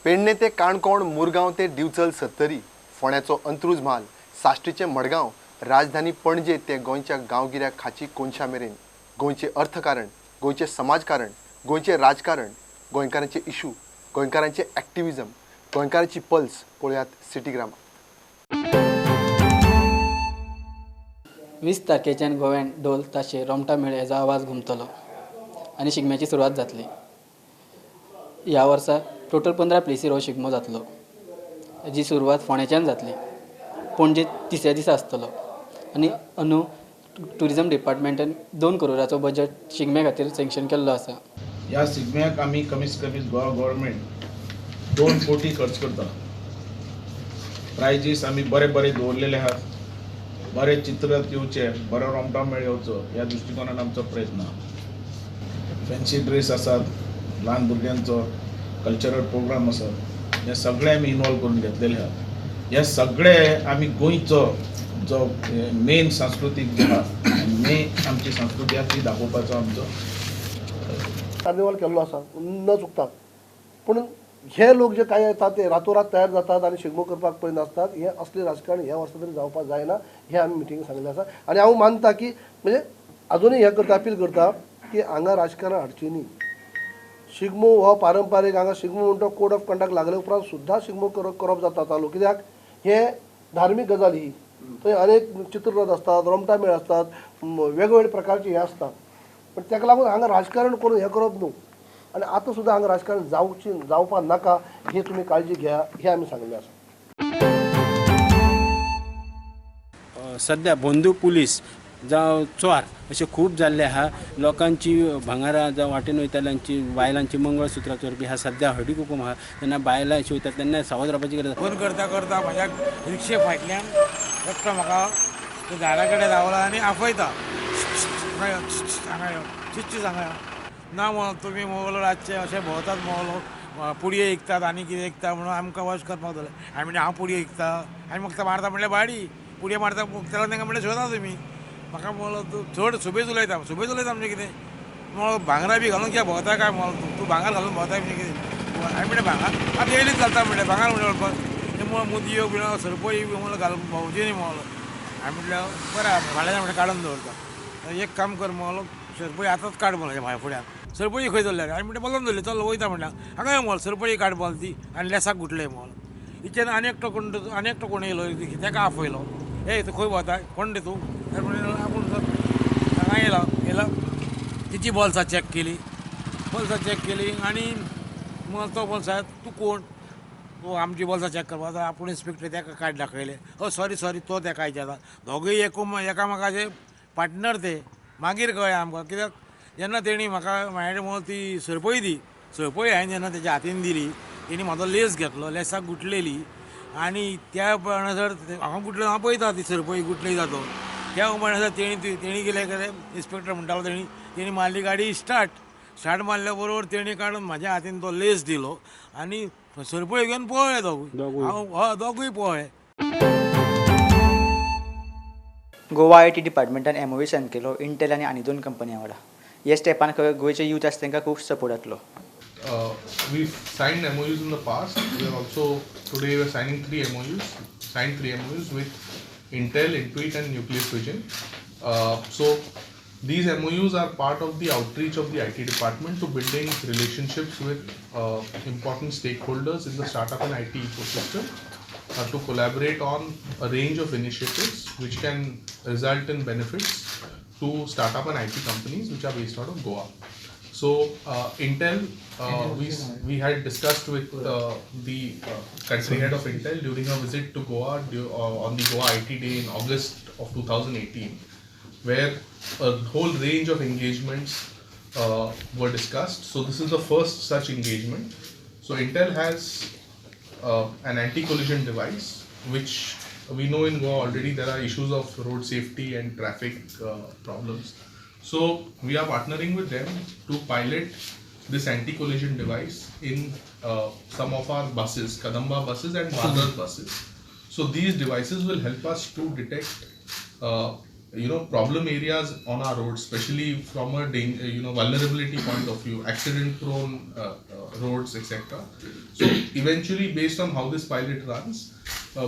पेडणे ते काणकोण, मुरगांव ते दिवचल सत्तरी, फोंड्याचो अंत्रुज म्हाल, साश्टीचें मडगांव, राजधानी पणजे ते गोंयच्या गांवगिऱ्या खाची कोनशा मेरेन गोंयचें अर्थकारण, गोंयचें समाजकारण, गोंयचें राजकारण, गोंयकारांचे इशू, गोंयकारांचें एक्टिविजम, गोंयकारांची पल्स पळयात सिटीग्रामा. 20 तारखेच्यान गोव्यान ढोल ताशे रोमटा मेळ हेजो आवाज घुमतलो आनी शिगम्याची सुरवात जातली. ह्या वर्सा टोटल 15 प्लेसीर हो शिगमो जातलो, जी सुरवात फोंडेच्यान जातली. पणजे तिसऱ्या दिसा आसतलो आनी अंदू ट्युरिजम डिपार्टमेंटान 2 करोडाचो बजट शिगम्या खातीर सँक्शन केल्लो आसा. ह्या शिगम्याक आमी कमीत कमी गोवा गव्हर्मेंट 2 कोटी खर्च करता. प्रायजीस आमी बरे बरे दवरलेले आहात, बरे चित्र येवचे, बरो रोमटा मेळ येवचो ह्या दृश्टिकोनान आमचो प्रयत्न. फॅन्सी ड्रेस आसात, ल्हान भुरग्यांचो कल्चरल प्रोग्राम आसात, हे सगळे आमी इनवॉल्व करून घेतलेले आहात. हे सगळे आमी गोंयचो जो मेन सांस्कृतीक जे आहा, मेन आमची संस्कृती आहा ती दाखोवपाचो आमचो कार्निवाल केल्लो आसा न चुकता. पूण हे लोक जे कांय येतात ते रातोरात तयार जातात आनी शिगमो करपाक पळयनासतात. हें असलें राजकारण ह्या वर्सा तरी जावपाक जायना हें आमी मिटिंगेक सांगिल्लें आसा. आनी हांव मानता की म्हणजे आजुनूय हें करता, अपील करता की हांगा राजकारण हाडचें न्ही. शिगमो हो पारंपारीक, हांगा शिगमो म्हणटा कोड ऑफ कंडक्ट लागले उपरांत सुद्दां शिगमो करप जाता चालू. कित्याक हें धार्मीक गजाल ही, थंय अनेक चित्ररथ आसतात, रोमटा मेळ आसतात, वेगवेगळे प्रकारचे हें आसतात. पण ताका लागून हांगा राजकारण करून हें करप न्हू. आनी आतां सुद्दां हांगा राजकारण जावपाक नाका ही तुमी काळजी घेया हें आमी सांगिल्लें आसा. सध्या बंदू पुलीस जावं चोर अशें खूब जाल्ले आहा. लोकांची भांगरां जावं वाटेन वयताल्यांची बायलांची मंगळसुत्रां चोरपी आहा. सध्या हळदी कुकूम आहा तेन्ना बायलां अशी वयतात तेन्ना सावध रावपाची गरज. फोन करता करता म्हज्या रिक्षे फाटल्यान एकटो म्हाका झाडा कडेन रावला आनी आपयता, हांगा यो, चिच्ची हांगा यो. ना म्हणून तुमी मोगलो रातचे अशें भोंवतात, मोगलो पुडये विकतात आनी कितें विकता म्हणून आमकां वॉश करपाक जालें. हांवें म्हणलें हांव पुडये विकता. आनी म्हाका मारता म्हणल्यार बाडी पुडये मारता तेन्ना तांकां म्हणलें शोधा तुमी. म्हाका म्हणलो तूं चड सुबेज उलयता, सुबेज उलयता म्हणजे कितें म्हणलो भांगरां बी घालून कित्याक भोंवता काय म्हणलो तूं, तूं भांगर घालून भोंवता म्हणजे कितें. हांवें म्हणलें भांगर आतां येयलीच घालता म्हणलें, भांगर म्हणलें वळपाक तें म्हणलो मुदयो बिणो सरपळी बी म्हणलो घालून भोंवची न्ही म्हणलो. हांवें म्हणलें बरें फाल्यां म्हणलें काडून दवरता, एक काम कर म्हणलो सरपळी आतांच काड म्हणलो म्हाज्या फुड्यान. सरपळी खंय दवरल्या हांवें म्हणलें बदलून दवरली, चल वयता म्हणलें. हांगा यो म्हणलो सरपळी काड म्हणलो ती आनी लेसाक गुटले म्हणलो. इतल्यान आनी एकटो कोण, आनी एकटो कोण येयलो तेका आपयलो, ए तूं खंय भोंवता, कोण रे तूं. म्हणलें आपूण सर हांगा येयला येयला. तिची बोल्सां चॅक केली, बोल्सां चॅक केली आनी मग तो बोल्सां तूं कोण, तूं आमची बोल्सां चॅक करपाक. आपूण इन्स्पेक्टर तेका काड दाखयलें, ओ सॉरी सॉरी तो तेका विचारता. दोगूय एकामेकाचे पार्टनर ते. मागीर कळ्ळें आमकां कित्याक जेन्ना तेणी म्हाका म्हाजे म्हणून ती सरपळी दी, सरपळी हांवें जेन्ना तेच्या हातीन दिली तेणी म्हाजो लेस घेतलो, लेसाक गुटलेली आनी त्या म्हणसर हांगा गुटले हांव पळयता ती सरपळी गुटली जातो. त्या म्हणसर तेणी तेणी कितें केलें, इन्स्पेक्टर म्हणटालो तेणी तेणी मारली गाडी स्टार्ट, स्टार्ट मारल्या बरोबर तेणी काडून म्हाज्या हातीन तो लेस दिलो आनी सरपळी घेवन पळ्ळे दोगूय, हांव हय दोगूय पळ्ळे. गोवा I T डिपार्टमेंटान MOU sign केलो इंटेल आनी आनी 2 कंपन्यां वांगडा. हे स्टेपान खंय गोंयचे यूथ आसा तांकां खूब सपोर्ट जातलो. We've signed MOUs in the past. We are also today we are signing 3 MOUs. Signed 3 MOUs with Intel, Intuit, and Nucleus Vision. So these MOUs are part of the outreach of the IT department to building relationships with important stakeholders in the startup and IT ecosystem to collaborate on a range of initiatives which can result in benefits to startup and IT companies which are based out of Goa. So Intel, we had discussed with the country head of Intel during a visit to Goa on the Goa IT Day in August of 2018, where a whole range of engagements were discussed. So this is the first such engagement. So Intel has an anti-collision device, which we know in Goa already there are issues of road safety and traffic problems. So we are partnering with them to pilot this anti-collision device in some of our buses, Kadamba buses and Bharat buses. So these devices will help us to detect problem areas on our roads, especially from a vulnerability point of view, accident prone roads, etc. So eventually, based on how this pilot runs,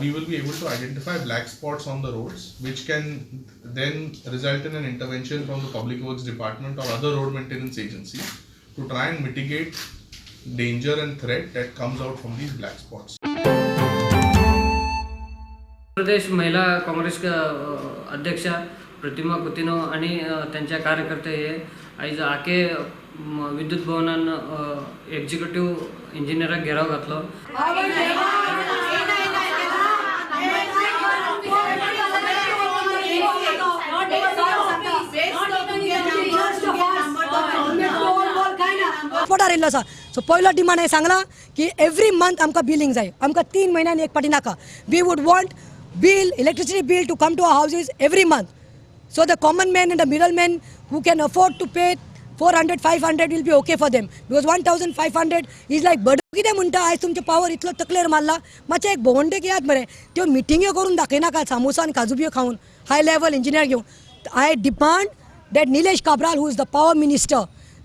we will be able to identify black spots on the roads, which can then result in an intervention from the Public Works Department or other road maintenance agencies to try and mitigate danger and threat that comes out from these black spots. Pradesh महिला काँग्रेस अध्यक्षा प्रतिमा कुतिन्हो आणि त्यांच्या कार्यकर्ते हे आयज आके विद्युत भवनान एक्झिक्युटिव्ह इंजिनियराक घेराव घातलो. स्पॉटार येयल्लो आसा. सो पयलो डिमांड हांवें सांगलां की एवरी मंथ आमकां बिलींग जाय, आमकां 3 म्हयन्यांनी एक फावटी नाका. We would want bill, electricity bill to come to our houses every month. So the common man and the middle man who can afford to pay 400, 500 will be okay for them, because 1500 is like burden. कितें म्हणटा आयज तुमचे power इतलो तकलेर मारला, मातशें एक भोंवडेक येयात मरे, त्यो मिटिंग्यो करून दाखयनाका सामोसा आनी काजू बियो खावन हाय लेवल इंजिनियर घेवन. I demand that Nilesh Cabral, who is the power minister,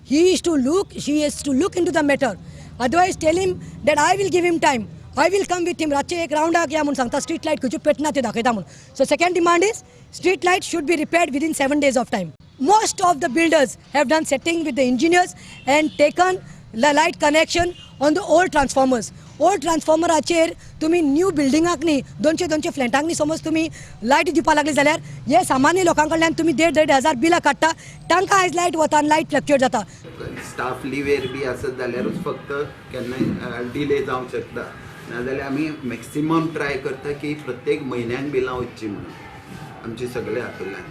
he is to look, she is to look into the matter. Otherwise tell him that I will give him time, I will come with him. रातचे एक रावंडाक या म्हूण सांगता, street light खंयच्यो पेटना त्यो दाखयता म्हूण. So second demand is street light should be repaired within 7 days of time. Most of the builders have done setting with the engineers and taken the light connection on the old transformers. Old ट्रान्सफॉर्मराचेर तुमी new बिल्डिंगाक न्ही 200-200 फ्लॅटांक न्ही समज तुमी light दिवपाक लागले जाल्यार हे सामान्य लोकां कडल्यान तुमी 1,500-1,500 बिलां काडटा, तांकां आयज लायट वता आनी लायट फ्लक्चुएट जाता. स्टाफ लिवेर बी आसत जाल्यारूच फक्त केन्नाय डिले जावंक शकता, नाजाल्यार आमी मॅक्सिमम ट्राय करता की प्रत्येक म्हयन्याक बिलां वचची म्हणून आमची सगळे हातूंतल्यान.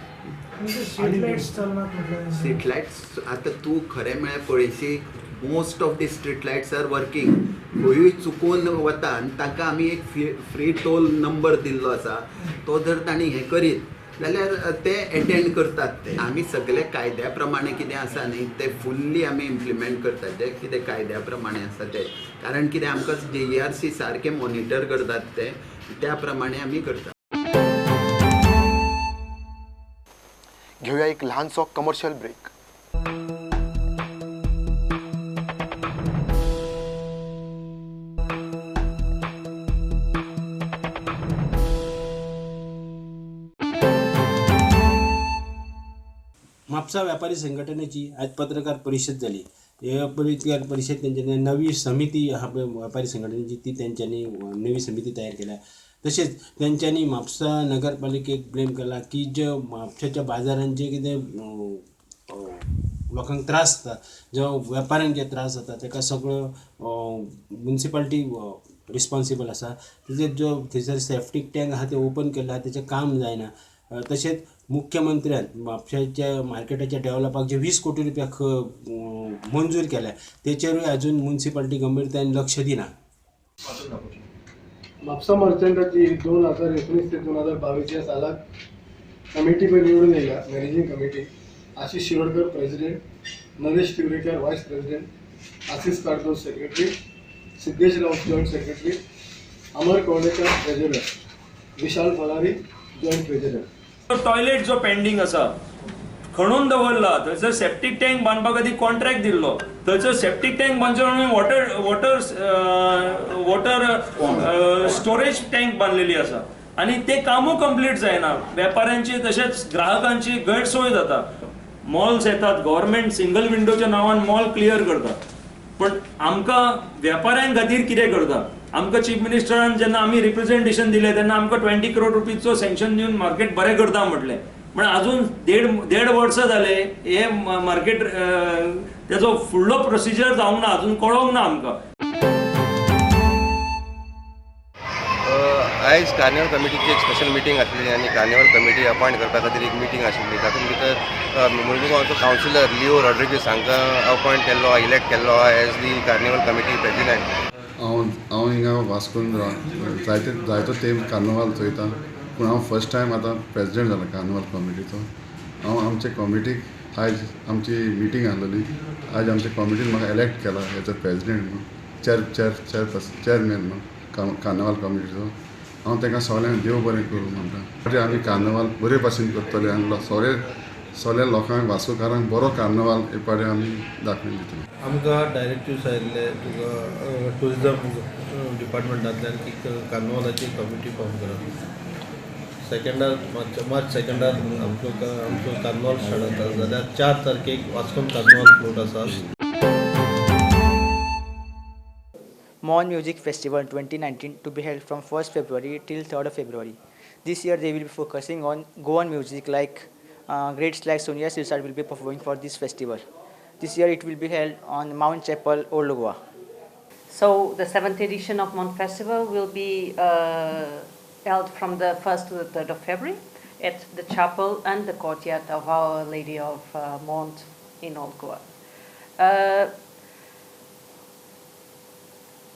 स्ट्रीट लायट्स आतां तूं खरें म्हळ्यार पळयशी most of the street lights are working. खंयूय चुकून वता आनी तांकां आमी एक फ्री टोल नंबर दिल्लो आसा, तो जर तांणी हें करीत जाल्यार ते एटेंड करतात. ते आमी सगळे कायद्या प्रमाणे कितें आसा न्ही ते फुल्ली आमी इम्प्लिमेंट करतात, जे कितें कायद्या प्रमाणे आसा ते, कारण कितें आमकां JERC सारकें मॉनिटर करतात ते त्या प्रमाणे आमी करतात. घेऊया एक लहानसो कमर्शियल ब्रेक. म्हापसा व्यापारी संघटनेची आज पत्रकार परिषद जाली. हे पत्रकार परिषद तेंच्यांनी नवी समिती आहा पळय व्यापारी संघटनेची, ती तेंच्यांनी नवी समिती तयार केल्या. तशेंच तेंच्यांनी म्हापसा नगरपालिकेक ब्लेम केला की जे म्हापशाच्या बाजारान जे कितें लोकांक त्रास जाता, जावं वेपाऱ्यांक जे त्रास जाता ताका सगळो म्युनिसिपालिटी रिस्पॉन्सिबल आसा. तशेंच जो थंयसर सेफ्टीक टँक आहा ते ओपन केल्ले आहा तेचें काम जायना. तशेंच मुख्यमंत्र्यान म्हापशाच्या मार्केटाच्या डेव्हलपाक जे 20 कोटी रुपया मंजूर केल्या तेचेरूय अजून म्युनिसिपालिटी गंभीरतायेन लक्ष दिना. म्हापसा मर्चंटाची 2019 ते 2022 या सालाक कमिटी पळय निवडून येयल्या. Managing committee Ashish Shirodkar president, Naresh Tivrekar vice president, Ashish Cardoz secretary, Siddhesh Raut joint secretary, Amar Kavlekar treasurer, Vishal Falari joint treasurer. Toilet जो पेंडींग आसा खणून दवरला, थंयसर सेप्टीक टँक बांदपा खातीर कॉन्ट्रॅक्ट दिल्लो, थंयसर सेप्टीक टँक बांदचो म्हणून water water water storage tank बांदलेली आसा आनी ते कामूय कंप्लीट जायना. वेपाऱ्यांची तशेंच ग्राहकांची गैरसोय जाता. मॉल्स येतात, गव्हर्मेंट सिंगल विंडोच्या नांवान मॉल क्लियर करता, पण आमकां वेपाऱ्यां खातीर कितें करता? आमकां चीफ मिनिस्टरान जेन्ना आमी रिप्रेझेंटेशन दिलें तेन्ना आमकां 20 करोड रुपीजचो सँक्शन दिवन मार्केट बरें करता म्हटलें, पण अजून देड वर्सां जाले हे मार्केट तेजो फुडलो प्रोसिजर जावंक ना, अजून कळोंक ना आमकां. आयज कार्निवल कमिटीची एक स्पेशल मिटींग आसली आनी कार्निवल कमिटी अपॉयंट करपा खातीर एक मिटींग आशिल्ली. तातूंत भितर मुरमुगांवचो कावन्सिलर लिओ रॉड्रिगीस हांकां अपॉयंट केल्लो, इलेक्ट केल्लो as the carnival committee president. हांव हिंगा वास्कोन जायते जायतो तेंप कार्निवाल चोयता, पूण हांव फर्स्ट टायम आतां प्रेजिडेंट जाला कार्निवाल कॉमिटीचो. हांव आमचे कॉमिटीक आयज आमची मिटींग आसलेली, आयज आमच्या कॉमिटीन म्हाका एलेक्ट केला एज अ प्रेजिडेंट म्हणून, चेर चेर चेरपर्सन चेअरमॅन म्हणून कार्निवाल कॉमिटीचो. हांव तांकां सगळ्यांक देव बरें करूं म्हणटा. आमी कार्नवाल बरे भाशेन करतले आनी सगळे सगळ्या लोकांक वास्कोकारांक बरो कार्नवाल हे पाडे आमी दाखोवन दितले. आमकां डायरेक्टिव्स आयिल्ले तुका टुरिजम डिपार्टमेंटांतल्यान की कार्नवालाची कमिटी फॉर्म करात. सेकंडार मार्च सेकंडार आमचो कार्नवाल स्टार्ट जाता जाल्यार 4 तारखेक वास्कोन कार्नवाल फ्लोट आसा. Mon Music Festival 2019 to be held from 1st February till 3rd of February. This year they will be focusing on Goan music like greats like Sonia Sirsat will be performing for this festival. This year it will be held on Mount Chapel, Old Goa. So the 7th edition of Mount Festival will be held from the 1st to the 3rd of February at the chapel and the courtyard of Our Lady of Mount in Old Goa.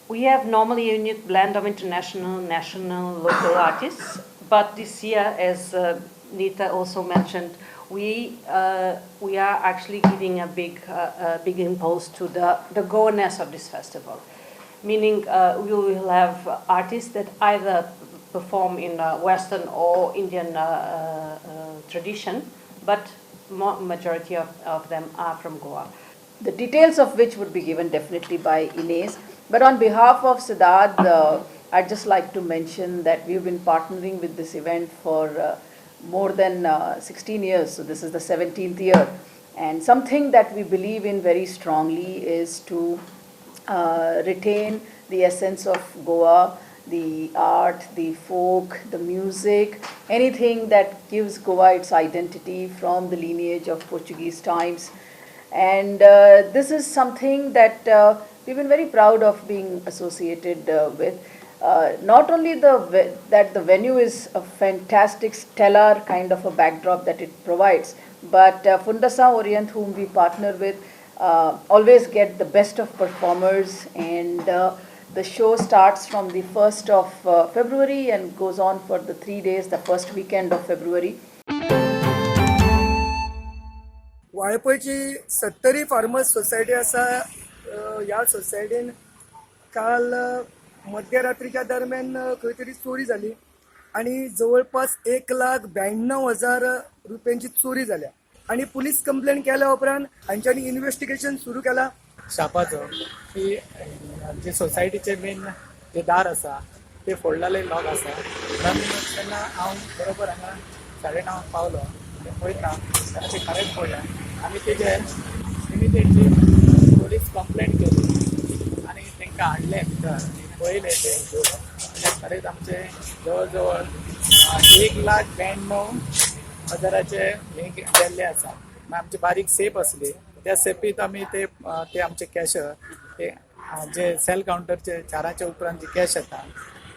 We have normally a unique blend of international, national, local artists, but this year, as Nita also mentioned, we are actually giving a big impulse to the Goanness of this festival, meaning we will have artists that either perform in Western or Indian tradition, but majority of them are from Goa. The details of which would be given definitely by Inez. But on behalf of Cidade, I'd just like to mention that we've been partnering with this event for more than 16 years, so this is the 17th year. And something that we believe in very strongly is to retain the essence of Goa, the art, the folk, the music, anything that gives Goa its identity from the lineage of Portuguese times. And this is something that we've been very proud of being associated with. Not only that the venue is a fantastic, stellar kind of a backdrop that it provides, but Fundação Orient, whom we partner with, always get the best of performers, and the show starts from the 1st of February and goes on for the 3 days, the first weekend of February. वाळपयची Sattari farmers society आसा. ह्या सोसायटीन काल मध्यरात्रीच्या दरम्यान खंय तरी चोरी जाली आनी जवळपास 1,92,000 रुपयांची चोरी जाल्या आनी पुलीस कंप्लेन केल्या उपरांत हांच्यांनी इन्व्हेस्टिगेशन सुरू केला. शापाचो की जे सोसायटीचे मेन जे दार आसा ते फोडलेले लॉक आसा. तेन्ना हांव बरोबर हांगा 9:30 पावलो आनी पळयता तेन्ना ते खरेंच फोडलें. आमी तेजेर इमिडिएटली पुलीस कंप्लेंट केली आनी तांकां हाडलें भितर पळयलें तें जाल्यार खरेंच आमचे जवळ जवळ 1,92,000 हें गेल्लें आसा. मागीर आमची बारीक सेफ आसली, त्या सेफीत आमी ते ते आमचे कॅशर ते जे सेल कावंटरचे 4 उपरांत जी कॅश येता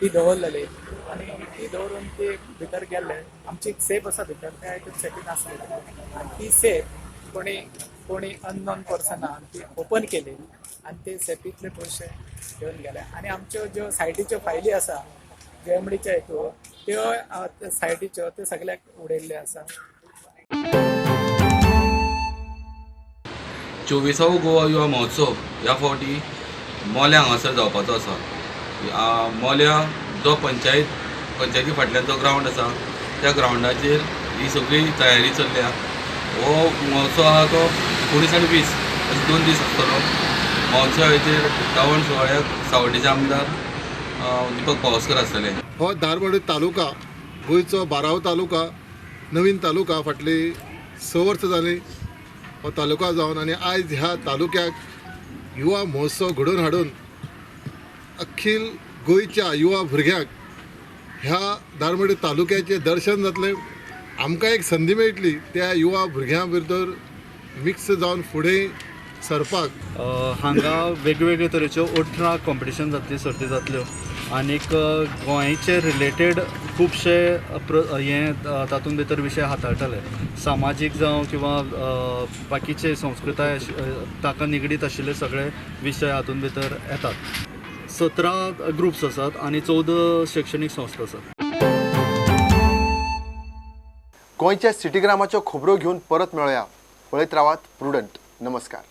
ती दवरलेली आनी ती दवरून ती भितर गेल्ले. आमची एक सेफ आसा भितर, त्या हितून सेफीन आसली आनी ती सेफ कोणी कोणी अननोन पर्सनान ती ओपन केली आनी ते सेफींतले पयशे घेवन गेले. आनी आमच्यो ज्यो सायटीच्यो फायली आसा जेएमडीच्या हितून त्यो सायटीच्यो त्यो सगळ्याक उडयल्ल्यो आसा. 24वो गोवा युवा महोत्सव ह्या फावटी मोल्या हांगासर जावपाचो आसा. मोल्या जो पंचायती फाटल्यान जो ग्रावंड आसा त्या ग्रावंडाचेर ही सगळी तयारी चल्ल्या. हो महोत्सव आहा तो 19 आनी 20 अशे 2 दीस आसतलो. महोत्सवाचेर उक्तावण सुवाळ्याक सावड्डेचे आमदार दीपक पावसकर आसतले. हो धारबांदोडें तालुका गोंयचो 12वो तालुका, नवीन तालुका. फाटली 6 वर्सां जालीं हो तालुका जावन आनी आयज ह्या तालुक्याक युवा महोत्सव घडोवन हाडून अखील गोंयच्या युवा भुरग्यांक ह्या धारबांदोडें तालुक्याचें दर्शन जातलें. आमकां एक संदी मेळटली त्या युवा भुरग्यां भितर मिक्स जावन फुडें सरपाक. हांगा वेगवेगळे तरेच्यो 18 कॉम्पिटिशन जातली, सर्ती जातल्यो आनीक गोंयचे रिलेटेड खुबशे हे तातूंत भितर विशय हाताळटले. सामाजीक जावं किंवा बाकीचे संस्कृताय ताका निगडीत आशिल्ले सगळे विशय हातूंत भितर येतात. 17 ग्रुप्स आसात आनी 14 शैक्षणीक संस्था आसात. गोंयच्या सिटीग्रामाच्यो खबरो घेवन परत मेळया. पळयत रावात प्रुडंट. नमस्कार.